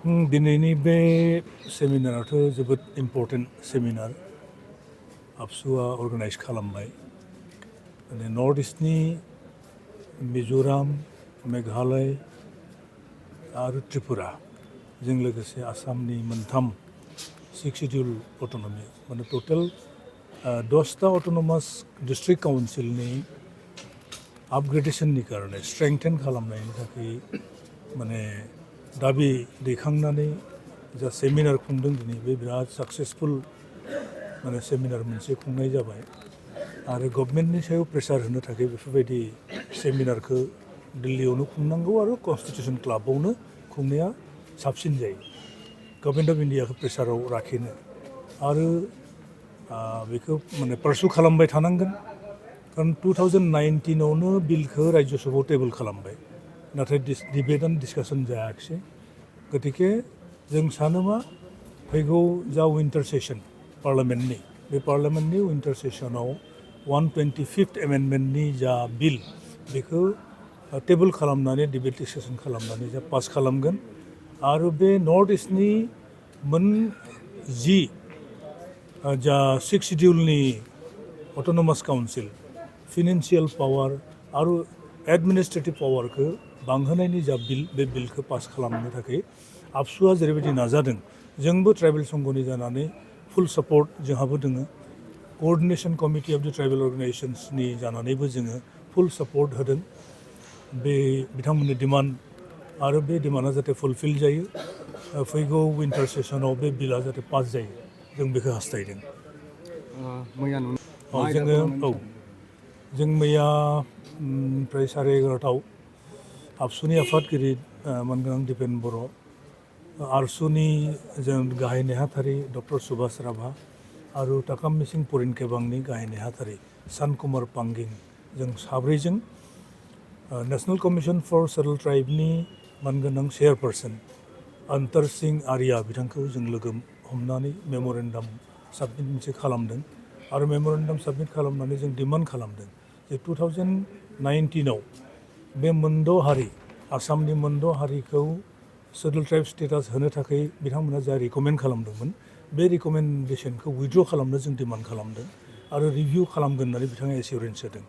दिनैनि बे सेमिनाराथ' जोबोद इम्पर्टेन्ट सेमिनार आबसुआ अर्गानाइज खालामबाय माने नर्थ इस्टनि मिज'राम मेघालय आरो त्रिपुरा जों लोगोसे आसामनि मोनथाम 6 शिड्युल अट'नमि माने टटेल 10टा अट'नमास डिस्ट्रिक्ट काउन्सिलनि आपग्रेडेशननि कारणे स्ट्रेंथेन खालामनायनि थाखाय माने दाबि दैखांनानै जा सेमिनार खुंदों दिनै बे बिराद साक्सेसफुल माने सेमिनार मोनसे खुंनाय जाबाय आरो गभर्नमेन्टनि सायाव प्रेसार होनो थाखाय बेफोरबायदि सेमिनारखौ दिल्लीयावनो खुंनांगौ आरो कन्स्टिटिउसन क्लाबावनो खुंनाया साबसिन जायो गभर्नमेन्ट अफ इन्डियाखौ प्रेसाराव लाखिनो आरो बेखौ माने पारसु खालामबाय थानांगोन कारण 2019आवनो बिलखौ राज्य सभायाव टेबोल खालामबाय नाथाय डिबेट एन्ड डिसकासन जायाखिसै गतिके जों सानो मा फैगौ जा विन्टार सेसन पार्लियामेन्टनि बे पार्लियामेन्टनि विन्टार सेसनाव 125th एमेन्डमेन्टनि जा बिल बेखौ टेबोल खालामनानै डिबेट डिसकासन खालामनानै जा पास खालामगोन आरो बे नर्थ इस्टनि मोन 10 जा 6 शिड्युलनि अट'नमास काउन्सिल फिनेन्सियेल पावार आरो एडमिनिस्ट्रेटिभ पावारखौ बांहोनायनि जा बिल बे बिलखौ पास खालामनो थाखाय आबसुआ जेरैबायदि नाजादों जोंबो ट्राइबेल संघनि जानानै फुल सापर्ट जोंहाबो दोङो कोअर्डिनेशन कमिटि अफ द ट्राइबेल अर्गानाइजेशन्सनि जानानैबो जोङो फुल सापर्ट होदों बे बिथांमोननि डिमान्ड आरो बे डिमान्डा जाहाथे फुलफिल जायो फैगौ विन्टार सेसनाव बे बिला जाहाथे पास जायो जों बेखौ हास्थायदों जों मैया ओमफ्राय 11:30 आबसुनि आफादगिरि मोनगोनां दिपेन बर' आरसुनि जों गाहाय नेहाथारि डक्टर सुभाष राभा आरो ताकाम मिसिं परिनकेबांनि गाहाय नेहाथारि सान कुमार पांगिं जों साब्रैजों नेशनेल कमिशन फर सेटल ट्राइबनि मोनगोनां चेयारपारसन अंतर सिंह आर्या बिथांखौ जों लोगो हमनानै मेम'रेन्डाम साबमिट मोनसे खालामदों आरो मेम'रेन्डाम साबमिट खालामनानै जों डिमान्ड खालामदों जे 2019आव बे मोनद' हारि आसामनि मोनद' हारिखौ सेटल ट्राइब स्टेटास होनो थाखाय बिथांमोना जा रिकमेन्ड खालामदोंमोन बे रिकमेन्डेसनखौ उइथड्र खालामनो जों डिमान्ड खालामदों आरो रिभिउ खालामगोन होननानै बिथाङा एसिउरेन्स होदों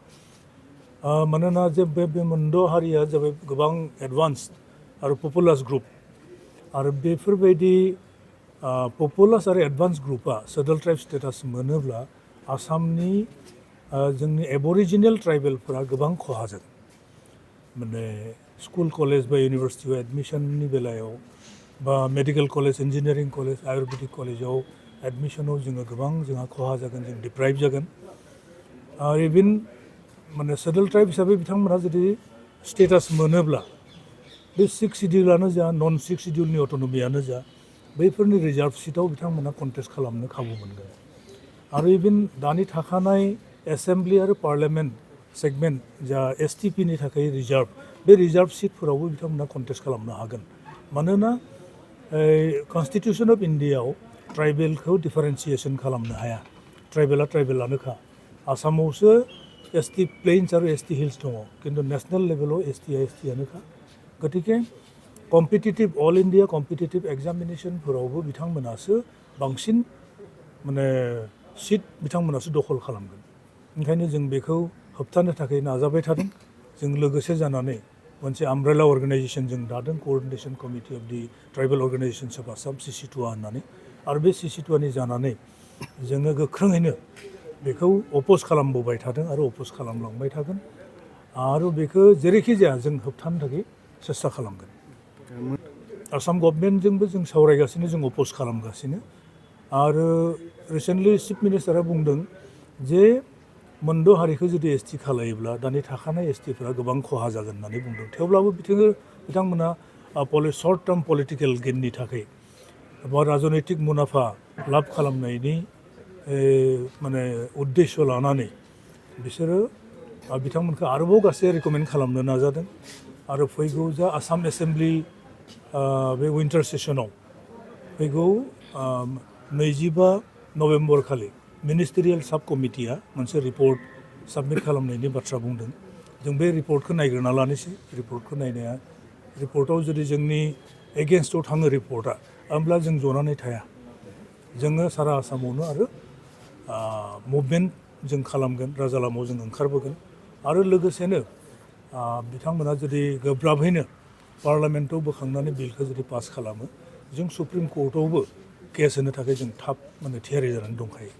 मानोना जे बे मोनद' हारिया जाबाय गोबां एडभान्स आरो पपुलास ग्रुप आरो बेफोरबायदि पपुलास आरो एडभान्स ग्रुपआ सेटल ट्राइब स्टेटास मोनोब्ला आसामनि जोंनि एबरिजिनेल ट्राइबेलफोरा गोबां खहा जागोन माने स्कुल कलेज बा इउनिभार्सिटियाव एडमिशननि बेलायाव बा medical college engineering college Ayurvedic कलेजाव एडमिशनाव जोङो गोबां जोंहा खहा जागोन जों डिप्राइभ जागोन आरो इभेन माने सेटल ट्राइब हिसाबै बिथांमोनहा जुदि स्टेटास मोनोब्ला बे 6 शिड्युलानो जा नन 6 शिड्युलनि अट'नमियानो जा बैफोरनि रिजार्भ सिटआव बिथांमोना कन्टेस्ट खालामनो खाबु मोनगोन आरो इभेन दानि थाखानाय एसेम्ब्लि आरो पार्लियामेन्ट सेगमेन्ट जा एसटिपिनि थाखाय रिजार्भ बे रिजार्भ सिटफोरावबो बिथांमोना कन्टेस्ट खालामनो हागोन मानोना कन्स्टिटिउसन अफ इन्डियाआव ट्राइबेलखौ डिफारेन्सिएसन खालामनो हाया ट्राइबेला ट्राइबेलानोखा आसामावसो एसटि प्लेन्स आरो एसटि हिल्स दङ किन्तु नेसनेल लेभेलाव एसटिआनोखा गतिके कम्पिटिटिभ अल इन्डिया कम्पिटिटिभ एग्जामिनेसनफोरावबो बिथांमोनासो बांसिन माने सिट बिथांमोनासो दखल खालामगोन ओंखायनो जों बेखौ होबथानो थाखाय नाजाबाय थादों जों लोगोसे जानानै मोनसे आमब्रेला अर्गानाइजेसन जों दादों coordination committee of the tribal organisations of Assam CC2A होननानै आरो बे CC2Aनि जानानै जोङो गोख्रोङैनो बेखौ अपोज खालामबोबाय थादों आरो अपोज खालामलांबाय थागोन आरो बेखौ जेरैखि जाया जों होबथानो थाखाय सेस्था खालामगोन आसाम गभर्नमेन्टजोंबो जों सावरायगासिनो जों अपोज खालामगासिनो आरो रिसेन्टलि चिफ मिनिस्टारा बुंदों जे मोनद' हारिखौ जुदि एसटि खालायोब्ला दानि थाखानाय एसटिफोरा गोबां खहा जागोन होननानै बुंदों थेवब्लाबो बिथांमोना सर्ट टार्म पलिटिकेल गेननि थाखाय बा राजनैतिक मुलाम्फा लाब खालामनायनि माने उद्देश्य लानानै बिसोरो बिथांमोनखौ आरोबाव गासै रिकमेन्ड खालामनो नाजादों आरो फैगौ जा आसाम एसेम्ब्लि बे विन्टार सेसनाव फैगौ 25 नभेम्बर खालि मिनिस्टेरियेल साब कमिटिया मोनसे रिपर्ट साबमिट खालामनायनि बाथ्रा बुंदों जों बे रिपर्टखौ नायग्रोना लानोसै रिपर्टखौ नायनाया रिपर्टआव जुदि जोंनि एगेन्स्टआव थाङो रिपर्टआ, होमब्ला जों जनानै थाया। जोङो सारा आसामावनो आरो मुभमेन्ट जों खालामगोन, राजा लामायाव जों ओंखारबोगोन। आरो लोगोसेनो बिथांमोना जुदि गोब्राबैनो पार्लियामेन्टआव बोखांनानै बिलखौ जुदि पास खालामो, जों सुप्रिम कर्टआवबो केस होनो थाखाय जों थाब थियारि जानानै दंखायो।